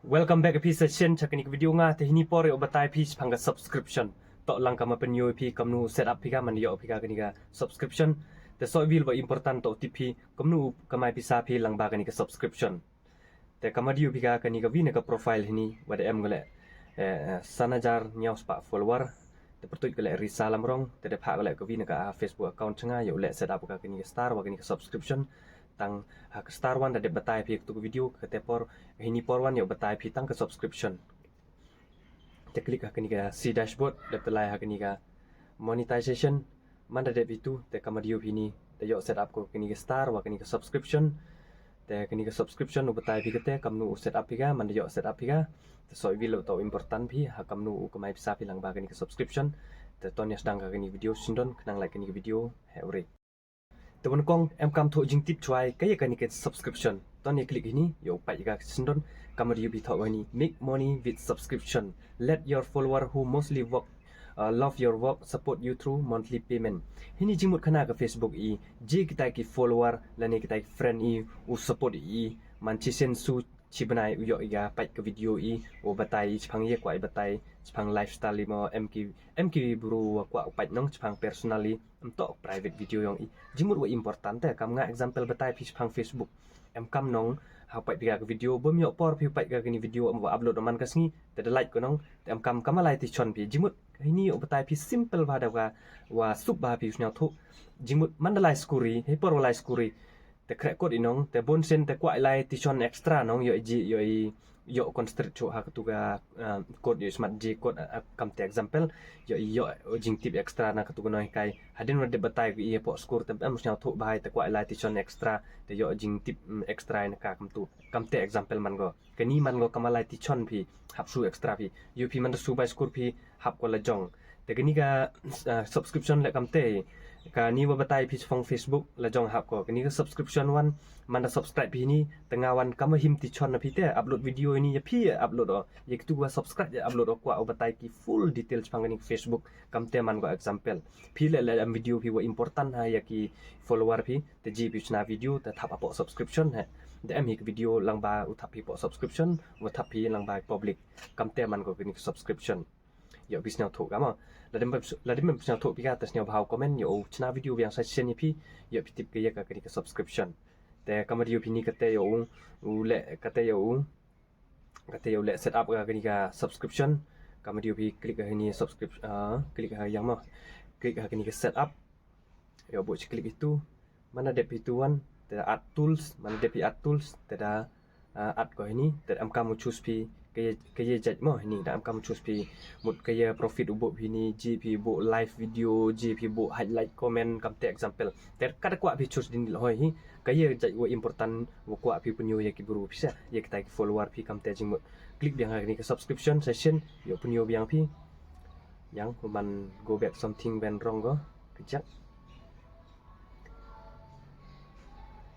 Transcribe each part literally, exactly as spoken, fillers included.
Welcome back ïa phi sa shisien sha kane ka video nga. Te hini por ïoh batai phi shaphang ka subscription. To lang kaba pynïoh ïa phi kumno set up phi ka, man ïoh phi ka kane ka subscription. Te soi bil ba important to tip phi kumno kamai pisa phi lang ba kane ka subscription. Te kaba dei ïoh phi ka kane ka wi na ka profile hini, wat em ka leh, eh, san hajar hynñiew spah follower. Te pyrtuit ka leh Risa Lamrong, te dep ha ka leh ka wi na ka, ah, Facebook account jong nga, ïoh leh set up ka kane ka star wa kane ka subscription. Tang ha ka star wan da dep batai phi katu ka video, kata por, hini por wan ïoh batai phi tang ka subscription. Te click ha kane ka see dashboard, dep te lai ha kane ka monetization, man da dep itu, te kaba dei ïoh phi hini, te ïoh set up ko kane ka star wa kane ka subscription. Te kane ka subscription u batai phi kata kumno u set up phi ka, man da ïoh set up phi ka. Te soi bil to important phi ha kumno u kamai pisa phi lang ba kane ka subscription. Te to ïa sdang ka kane ka video shisien, khnang like kane ka video, hei u ri. Te wan kong em kam thoh jingtip chwa ïa ka ïa kane ka subscription. To ïa click hini, ïoh peit ïa ka shisien, kaba dei ïoh phi thoh hini, make money with subscription. Let your follower who mostly work, uh, love your work support you through monthly payment. Hini jingmut khana ka Facebook i, je kita ki follower lane kita ki friend i u support i, man shisien su shi bnai u ïoh ïa peit ka video i, u batai i shaphang ïa kwah i batai shaphang lifestyle i mo, em ki, em ki bru wa kwah u peit nong shaphang personal i, em to private video yong i. Jingmut wa important te, kam nga example batai phi shaphang Facebook. Em kam nong ha peit phi ka video, bym ïoh por phi peit ka kane video em wa upload man ka sngi, te da like ko nong, te em kam kam lai ti chon phi. Jingmut hini ïoh batai phi simple ba da wa, wa suk ba phi sngewthuh. Jingmut man da lai skuri, hei por wa lai skuri. Te khreh kot i nong, te bun sien te kwah i lai ti chon extra nong, ïoh i ji, ïoh i, ïoh concentrate shuh ha katu ka, ah, kot ïoh smat ji kot, ah, kam te example, ïoh i, ïoh jingtip extra na katu ka nonghikai. Hadien wa dep batai ko i hapoh skur te em sngewthuh ba hai te kwah i lai ti chon extra, te ïoh jingtip, mm, extra na ka kam tu. Kam te example man ko. Kane man ko kam lai ti chon phi, hap shu extra phi. Ïoh phi man da shu bai skur phi, hap ko la jong. Te kane ka, ah, subscription leh kam te. Kane wa batai phi shaphang Facebook la jong hap ko. Kane ka subscription wan, man da subscribe phi hini, te nga wan kam wa him ti chon na phi te, upload video hini ïa phi upload o. Ïa kitu wa subscribe ïa upload o kwah u batai ki full detail shaphang kane ka Facebook. Kam te man ko example. Phi leh leh em video phi wa important ha ïa ki follower phi, te ji phi chna video, te thap hapoh subscription he. Te em hi ka video lang ba u thap phi hapoh subscription, wa thap phi lang ba public. Kam te man ko kane ka subscription. Ïoh phi sngewthuh ka mo. Lada em, lada em sngewthuh phi ka te sngewbha u comment, ïoh u chna video biang sa shisien ïa phi, ïoh phi tip ka ïa ka kane ka subscription. Te kaba dei ïoh phi hini kata ïoh u, u leh kata ïoh u, kata ïoh u leh set up ka kane ka subscription. Kaba dei ïoh phi click ha hini subscription, ah, click ha yang mo. Click ha kane ka set up. Ïoh buh shi click itu. Man da dep itu wan, te da add tools, man da dep i add tools, te da, ah, add ko hini, te em kam u choose phi ka ïa, ka ïa jait mo hini, da em kam u choose phi mut ka ïa profit u buh phi hini, ji phi buh live video, ji phi buh highlight comment, kam te example. Te kat kwah phi choose dien hoi hi, ka ïa jait wa important wa kwah phi pynïoh ïa ki bru phi sa, ïa kita ki follower phi kam te jingmut. Click biang ha kane ka subscription session, ïoh pynïoh biang phi. Yang u man go back something went wrong ko. Kejap.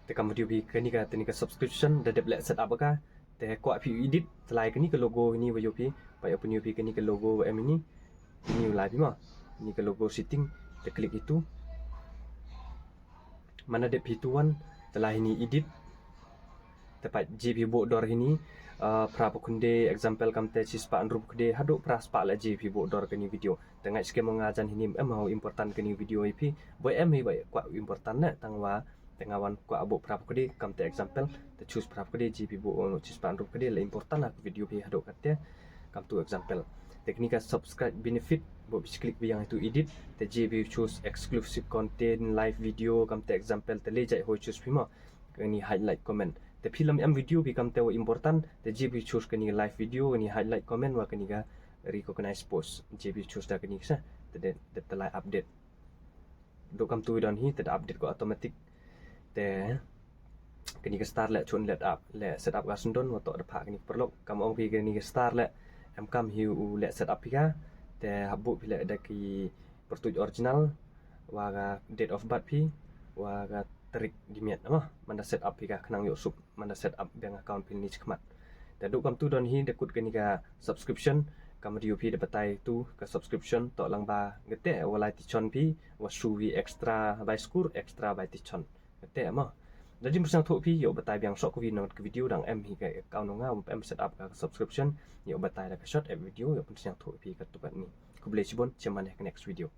Te kaba dei ïoh phi kane ka, kane ka subscription da dep leh set up ka. Te kwah phi u edit, te lai kane ka logo hini wa ïoh phi, pa ïoh pynïoh phi kane ka logo wa em hini. Hini u lai phi mo. Hini ka logo setting, te click itu. Man da dep phi itu wan, te lai hini edit. Te pat ji phi buh dor hini, ah, phra phew khyndai example kam te shispah hynriew phew khyndai haduh phra spah leh ji phi buh dor kane video. Te ngait skhem nga jan hini em ha u important kane video ïa phi. Boi em hi boi kwah u important ne tang wa te nga wan kwah buh phra phew khyndai kam te example. Te choose phra phew khyndai ji phi buh, oh, shispah hynriew phew khyndai leh important ha ka video phi haduh kate. Kam tu example. Te kane ka subscribe benefit, buh phi click biang itu edit. Te ji phi choose exclusive content, live video, kam te example, te leh jait hoi choose phi mo. Kane highlight comment. Te phi lam em video phi kam te wa important, te ji phi choose kane live video, kane highlight comment wa kane ka recognize post. Ji phi choose da kane sa. Te de, de te lai update. Duk kam tu don hi, te da update ko automatic. Te kane ka star leh chun leh up, leh set up ka sendon, wa to da pha kane ka paralok. Kam ong phi kane ka star leh, em kam hi u leh set up phi ka, te hap buh phi leh da ki pyrtuit original, wa ka date of birth phi, wa ka tarik di miet, mo, man da set up phi ka khnang ïoh suk, man da set up bank account phi ni chikmat. Te duk kam tu don hi da kut kane ka subscription, kaba dei ïoh phi da batai tu ka subscription, to lang ba kate, wa lai ti chon phi, wa shu wi extra bai skur, extra bai ti chon. Kate mo. Da jin pynsngewthuh phi ïoh batai biang shuh ka video, nang ka video dang em hi ka account nga, em set up ka subscription, ïoh batai da ka short app video, ïoh pynsngewthuh phi katto katne. Khublei shibun, shem mane ka next video.